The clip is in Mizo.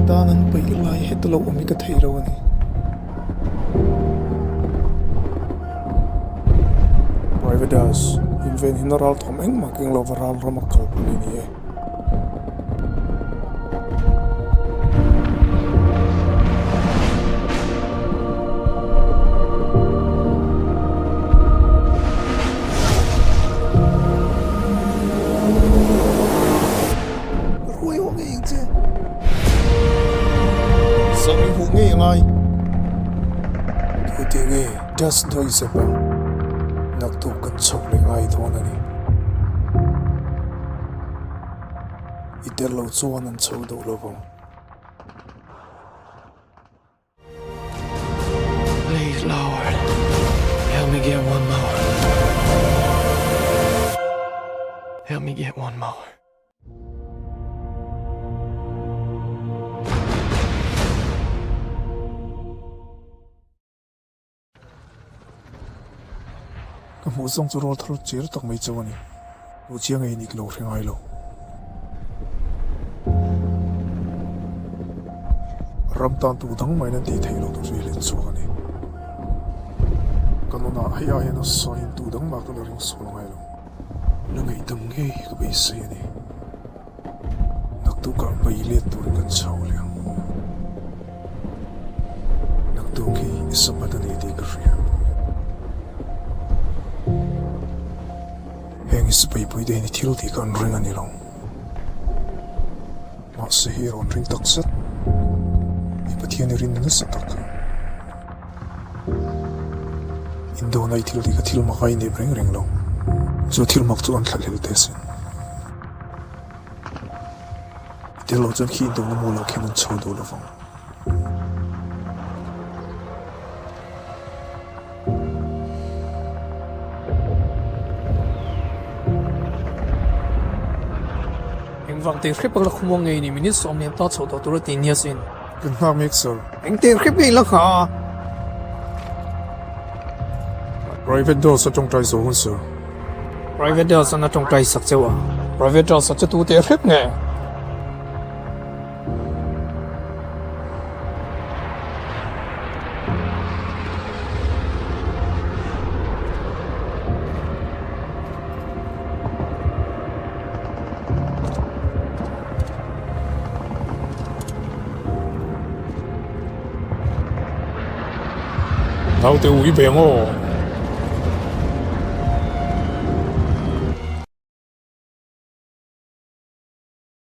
Tan an peih lai heta lo awm hi ka thei lo a ni. Private Das, invenhimna ral thawm engmah keng lova ral rama kal pawh i ni e. Ruai awh ngei ang che. Zang i hmuh ngei angai. Tute nge dust noise a bang naktuk kan chho leh ngai dawn a ni. I tel lo chuan an chho duh lo vang. Please Lord, help me get one more. Help me get one more. Ka hmuh zawng chu rawl thar chir tak mai chu a ni. Duh chiang ei nik lo hre ngai lo. Ram tan tu dang maiin an tih theih loh tur chu i hlen chhuak a ni. Ka nunah hei ai hian a sawiin tu dang mah ka la ring sual ngai lo. La ngaihdam ngei hi ka beisei a ni. Naktukah bai let turin kan chho leh ang. Naktuk hi i Sabbath a ni tih ka hria. Heng i sipaipui te hian i thil tih kha an ring a ni lo. Mahse hi rawn ring tak zet. I Pathian i rinna nasa tak kha. Indona i thil tih kha thil mak a inep reng reng lo. Chu thil mak chu an thlahlel teh sin. I tel loh chuan khi indona mual ah khian an chho duh lovang. Engvang teh hrep a la khum ngei ni minute 10 ta chho tawh tur a ti nia sin. Kan nghak mek sir. Eng teh hrep ngei la ngha a. Private Doors a tawngtai zo hun sir. Private Doors an a tawngtai sak cheu a. Private Doors a che tu teh hrep nge. Naute ui ve ang aw.